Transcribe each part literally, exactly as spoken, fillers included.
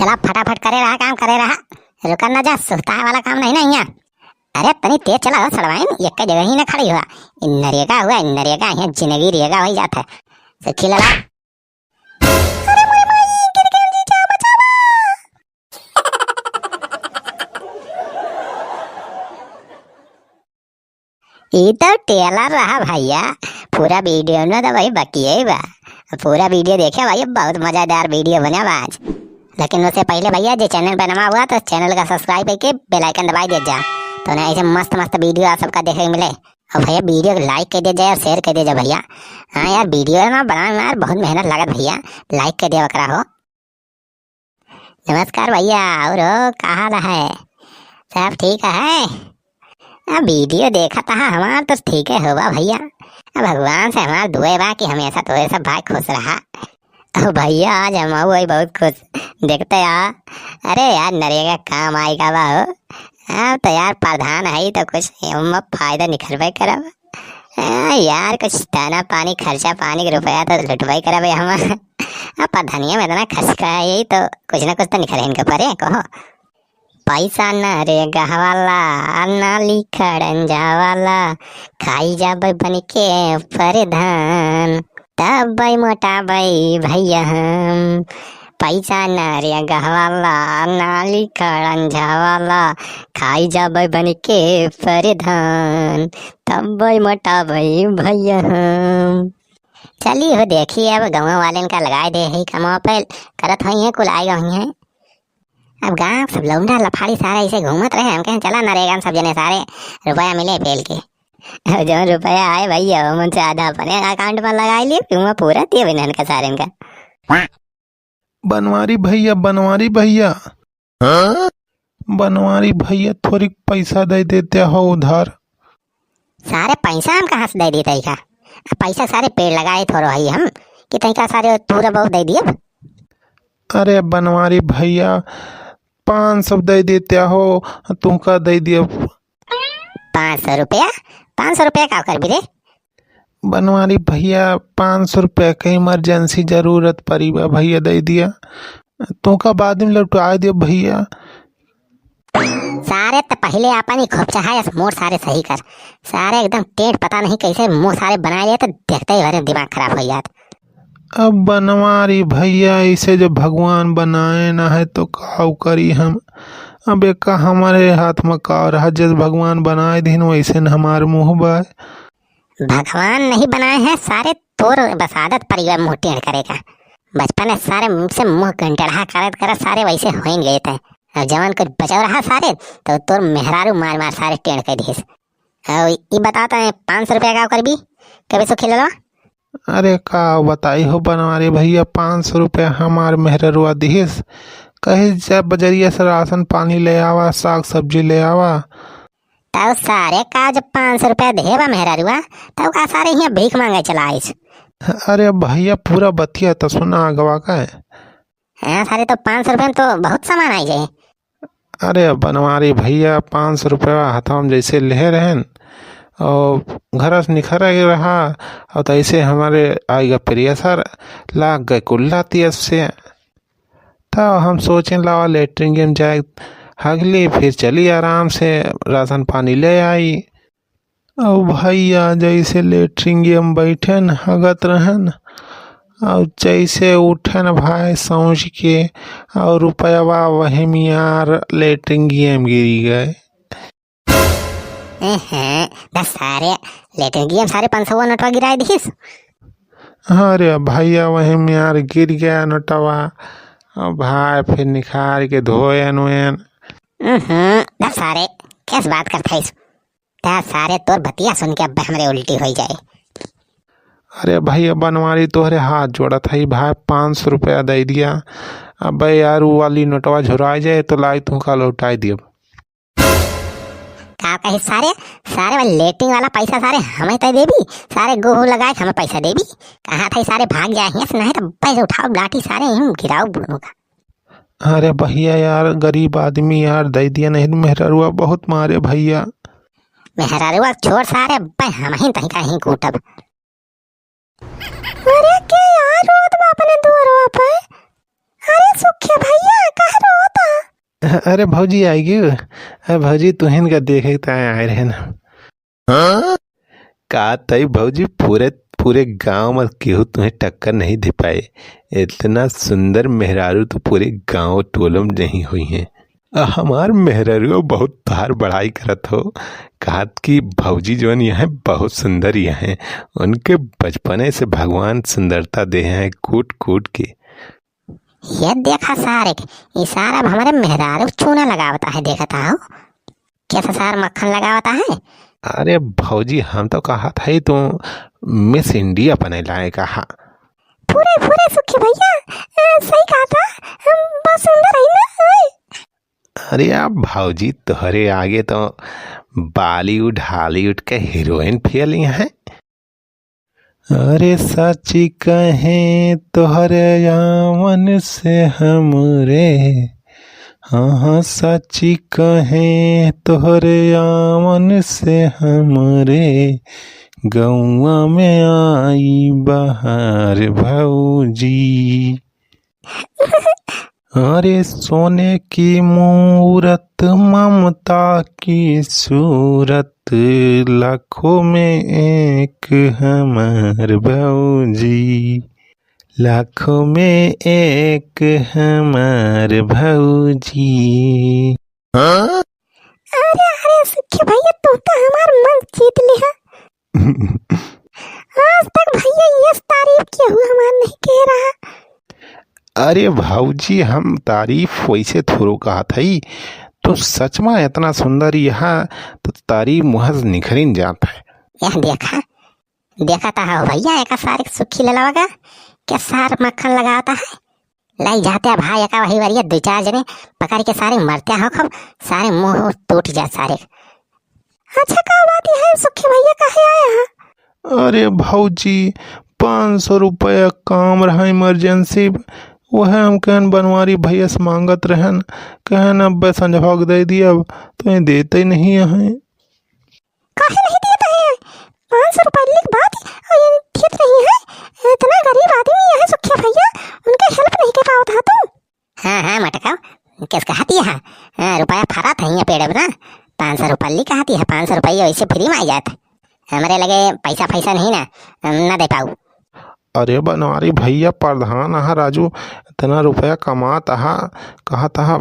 चला फटाफट करे रहा, काम करे रहा, रुका ना जा, सुस्ताए वाला काम नहीं ना हियाँ। अरे तनी तेज चला हो सड़वाइन, एक जगह ही ना खड़ी हुआ। इ नरेगा हुआ, इ नरेगा, हियाँ जिंदगी रेगा होई जात है। सुखी लला। अरे मोरे माई, गिर गया जीजा, बचावा। ई तो trailer रहा भैया, पूरा video में तो वही बकिए बा। पूरा video देखे भैया, बहुत मजेदार video बना बा आज। लेकिन उससे पहले भैया, जे channel पे नवा हुआ तो channel का subscribe करके bell icon दबाई दिया जा, तो ना ऐसे मस्त मस्त video आप सबका देखे के मिले। और भैया video को like कर दिया जाए और share कर दिया जाए भैया। हाँ यार, video ना बनावे में यार बहुत मेहनत लागत भैया, like कर दिया वकरा हो। नमस्कार भैया, और हो, का हाल है? सब ठीक है? अब video देखा था हमार तो ठीक है होबा भैया। अब भगवान से हमार दुआ बा कि हमेशा तोरे सब भाई खुश रहा। अब भैया आज हम हुए बहुत खुश। देखते आ, अरे यार नरेगा काम आएगा बा हो। अब तो यार प्रधान है तो कुछ एमे फायदा निकलबे करब। हाँ यार, कुछ दाना पानी, खर्चा पानी के रुपया तो लुटबे करबे हम। अब प्रधानिया में इतना खर्च का है, यही तो कुछ ना कुछ तो निकले इनके परे, कहो। पैसा ना रे गहवाला, ना लिखड़न जावाला, खाई जाबे बन के प्रधान, तब मोटाबे भैया हम। पैसा ना रे गहवाला, ना लिखड़न जावाला, खाई जाबे बन के प्रधान, तब मोटाबे भैया हम। चली हो देखी, अब गाँव वालेन का लगाए दे है कमवा पे, करत होई है, कुल आए हुई है। अब गाँव सब लौंडा लफाड़ी सारे ऐसे घूमत रहे, हम कहें चला नरेगा में सब जने सारे रुपया मिले पेल के। अब जौन रुपया आए भैया, ओमन से आधा अपने account में लगा लिए, फिर वहाँ पूरा दिए बिना इनका सारे इनका। बनवारी भैया, बनवारी भैया। हाँ? बनवारी भैया, थोड़ी पैसा दे देते हो उधार। सारे पैसा हम कहाँ से दे देते हैं का? पैसा सारे पेड़ लगाए थोड़ो है हम, कि तनिका सारे थोड़ा बहुत दे दिए। अरे बनवारी भैया, पाँच सौ दे देते हो, तुमका दे दिए। पाँच सौ रुपया? पाँच सौ रुपया का करबी रे? बनवारी भैया, पाँच सौ रुपया के emergency जरूरत पड़ी बा भैया, दे दिया, तोका बाद में लौटा दियो भैया। सारे त पहिले आपन ही खोपचा है, मोर सारे सही कर। सारे एकदम टेढ़, पता नहीं कैसे मुंह सारे बनाए लिए, तो देखते ही भरे दिमाग खराब हो जात। अब बनवारी भैया, ऐसे जो भगवान बनाए ना है तो काउ करी हम। अब एका हमारे हाथ में का रहा, जैसे भगवान बनाए दिन वैसे न हमार मुंह बा। भगवान नहीं बनाए हैं सारे, तोर बस आदत पड़ी बा मुंह टेढ़ करे का। बचपन में सारे मुंह से मुंह गंटड़हा करत करत सारे वैसे होइन गए थे। और जवन कुछ बचाव रहा सारे, तो तोर मेहरारू मार मार सारे टेढ़ कर दिस। और ई बताता है, पाँच सौ रुपया का करबी, कबे सो खेलवा? अरे का बताई हो बनवारी भैया, पाँच सौ रुपया हमार मेहररुआ दिहिस, कहिस जा बजरिया से राशन पानी ले आवा, साग सब्जी ले आवा। तब सारे का जब पाँच सौ रुपया देबा मेहररुआ, तब का सारे हियाँ भीख मांगे चला आइस? अरे भैया, पूरा बतिया तो सुना अगवा का है। हाँ सारे, तो पाँच सौ रुपया में तो बहुत सामान आई जाए। अरे बनवारी भैया, पाँच सौ रुपया हाथवा में जैसे लेहे रहेन और घर से निखर के रहा, और तैसे हमारे आएगा प्रेशर, लाग गए कुल्ला तेज से। तब हम सोचें लावा लेटरिन में जाए, हगली फिर चली आराम से राशन पानी ले आई। और भैया जैसे लेटरिन में बैठेन, हगत रहेन, और जैसे उठेन भाई सौंच के, और रुपया वही मियार लेटरिन में गिरी गए। एहे, दस सारे लेटरिन में सारे पाँच सौ नोटवा गिराए दिहिस। अरे भैया, वही मियार गिर गया नोटवा। अब भाई फिर निखार के धोएन वोएन। हम्म, दस सारे, कैस बात करत हइस? दस सारे, तोर बतिया सुन के अब हमरे उल्टी होई जाए। अरे भैया बनवारी, तोहरे हाथ जोड़त हई भाई, पाँच सौ रुपया दे दिया। अबे यार, वो वाली नोटवा झुरा जाए तो लाई तुमका लौटाई दियब। का कहे सारे, सारे वाले लेटरिन वाला पैसा सारे हमें तय देबी, सारे गोहू लगाए के हमें पैसा देबी। कहा था सारे भाग जाए हियां से, नहीं तो पैसे उठाओ लाठी सारे यहीं गिराओ बुढ़ो का। अरे भैया यार, गरीब आदमी यार, दे दिया नहीं तो मेहररुआ बहुत मारे भैया। मेहररुआ छोड़ सारे, बे हम ही तहीं का ही कूटब। अरे के यार रोत बा अपने दुअरवा पे? अरे सुखे भैया, काहे अरे भौजी आइ गयो। अरे भौजी, तुहिन का देखे ताए आए रहे ना। हाँ? का तई भौजी, पूरे, पूरे गाँव में केहू तुहें टक्कर नहीं दे पाए। इतना सुंदर मेहरारू तो पूरे गाँव टोलो में नहीं हुई हैं। आ, हमार मेहरारू बहुत तोहार बड़ाई करत हो, कहत कि भौजी जौन यह हैं, बहुत सुंदर यह हैं। उनके बचपने से भगवान सुंदरता दे हैं, कूट कूट के। ये देखा सारे के, ई सारा अब हमरे मेहरारू चूना लगावता है, देखता हो। कैसा सार मक्खन लगावता है? अरे भौजी, हम तो कहत है तू Miss India बने लायक हा। पूरे, पूरे सुखी भैया, ए, सही कहा था, हम बहुत सुंदर है ना, ओए। अरे अब भौजी, तोहरे आगे तो Bollywood, Hollywood के हीरोइन फेल हैं। अरे साची कहें तोहरे आवन से हमरे, हाँ, हाँ, साची कहें तोहरे आवन से हमरे, गौआ में आई बहार भौजी। अरे सोने की मूरत, ममता की सूरत, लाखों में एक हमार भौजी, लाखों में एक हमार भौजी। अरे, अरे, सुखी भैया, तू तो हमार मन जीत लिहा। आज तक भैया ये तारीफ केहू हमार नहीं कह रहा। अरे भौजी, हम तारीफ वैसे थोड़ो कहत हई, तो सच में इतना सुंदर यहाँ तो तारीफ मुँह से निखरिन जात है। यह देखा, देखा ता हो भैया, एका सारे सुखी ललवा का, क्या सार मक्खन लगावता है। लाई जाते अब भाई एका वही बारी दुई चार जने पकड़ के सारे मरते हो खूब, सारे मुँह टूट जा सारे। अच्छा, का बात है सुखी भैया, काहे आया है? अरे भौजी, पाँच सौ रुपया काम रहा emergency, वह हम कहन बनवारी भैया से मांगत रहन, कहन अब संझवा के दे दिया, अब तो ये देते ही नहीं है। काहे नहीं दिया तो है? पाँच सौ रुपया लिख बात और ये ठीक नहीं है। इतना गरीब आदमी है सुखिया भैया, उनके help नहीं कर पावत हा तू। हाँ, हाँ, मटका, किस कहती है? हाँ, रुपया फरा था यहाँ पेड़ में ना, पाँच सौ रुपया लिख कहती है, पाँच सौ रुपया वैसे free में आ जात। हमरे लगे पैसा, पैसा नहीं ना, हम ना दे पाऊ। अरे बनवारी भैया, प्रधान आहा राजू, इतना रुपया कमात आहा, कहत आहा,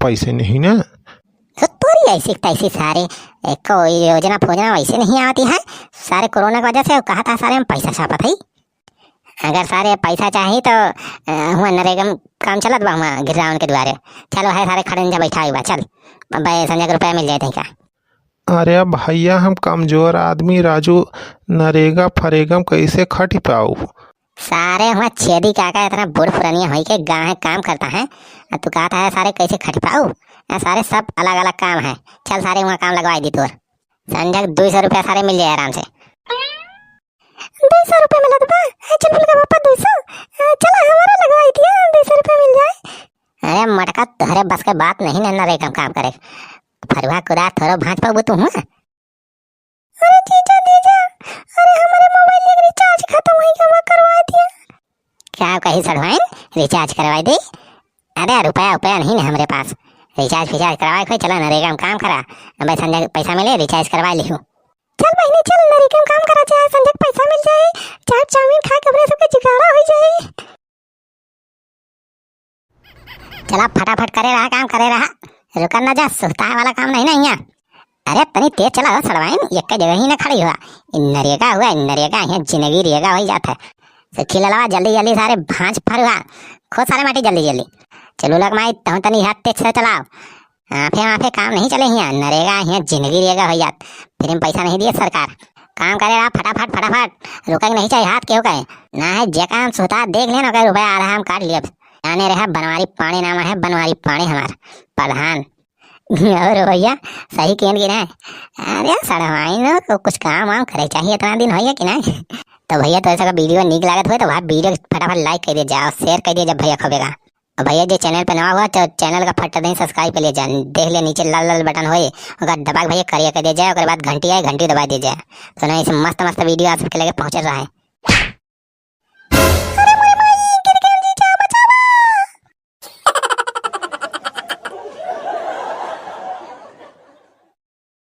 पैसे नहीं ना? तो तोरी ऐसी तैसी सारे, एको योजना फोजना वैसे नहीं आती है। सारे कोरोना की वजह से कहा था सारे हम पैसा छापत है। अगर सारे पैसा चाही तो, अ, हुआ नरेगा में काम चलत बा हुआ गिररावन के द्वारे। चलो है सारे खड़े जा बैठा हुआ, चल। अबे संजय के रुपया मिल जाए तैका। अरे भैया हम कमजोर आदमी राजू, नरेगा फरेगा में कैसे खट पाऊ? सारे हुआ छेदी काका इतना बूढ़ पुरानिया होई के गाँव है काम करता है, आ तू कहता है सारे कैसे खट पाऊ? आ सारे सब अलग अलग काम है, चल सारे हुआ काम लगवाई दी तोर। संजय दुई सौ रुपया सारे मिल जाए आराम से। दुई सौ रुपया मिलत बा? है चुलबुल का पापा दुई सौ? आ, चला हमारा लगवाई दिया, दुई सौ रुपया मिल जाए। अरे मटका तोहरे बस के बात नहीं ना, नरेगा में काम करे। फरुआ कुदार थोड़ो भांज पाबू तू हुआ? अरे जीजा, जीजा, अरे हमारे mobile के recharge खत्म होई गवा, करवा दिया। क्या कही सड़वाइन, recharge करवाई दे? अरे रुपया उपया नहीं ना हमरे पास, recharge फिचार्ज करवाए कोई, चला नरेगा में काम करा, अब संजय पैसा मिले recharge करवा लिहू। चल बहिनी चल, नरेगा में काम करा जाए, संजय पैसा मिल जाए, चाट चाउमीन खा के अपने सबके जुगाड़ा हो जाए। चला फटाफट करे रहा, काम करे रहा, रुकन ना जा, सुस्ताए वाला काम नहीं ना यहाँ। अरे तनी तेज चला हो सड़वाइन, एक जगह ही ना खड़ी हुआ। इ नरेगा हुआ, इ नरेगा, यहाँ जिंदगी रेगा हो जात है। सुखी ललवा जल्दी जल्दी सारे भांज फरुआ, खो सारे माटी जल्दी जल्दी। चलो लग माई, तहु तनी हाथ तेज से चलाओ। आफे आफे काम नहीं चले हियाँ, नरेगा हियाँ जिंदगी रेगा हो जात, free में पैसा नहीं दिए सरकार। काम करे रहा फटाफट फटाफट, रुके के नहीं चाहिए हाथ केहू का। ना है जे काम सुता देख लेना, ओकर रुपया आधा हम काट लियब। जाने रहा बनवारी पांडे नाम है, बनवारी पांडे हमार प्रधान। और भैया सही केन की ना, अरे सड़वाइन को कुछ काम वाम करे चाहिए, इतना दिन होइए कि ना। तो भैया तो ऐसा का video नीक लागत हुए तो वहाँ video फटाफट like कर दिया जाए और share कर दिया जाए भैया खूबे का। और भैया जे channel पे नवा हुआ तो channel का फट दे subscribe कर लिया जाए, देख लिया नीचे लाल लाल button होए, ओकर दबा के भैया करिया कर दिया जाए, ओकर बाद घंटी आए घंटी दबा दिया जाए। तो ना ऐसे मस्त मस्त video आप सबके लगे पहुँचत रहे।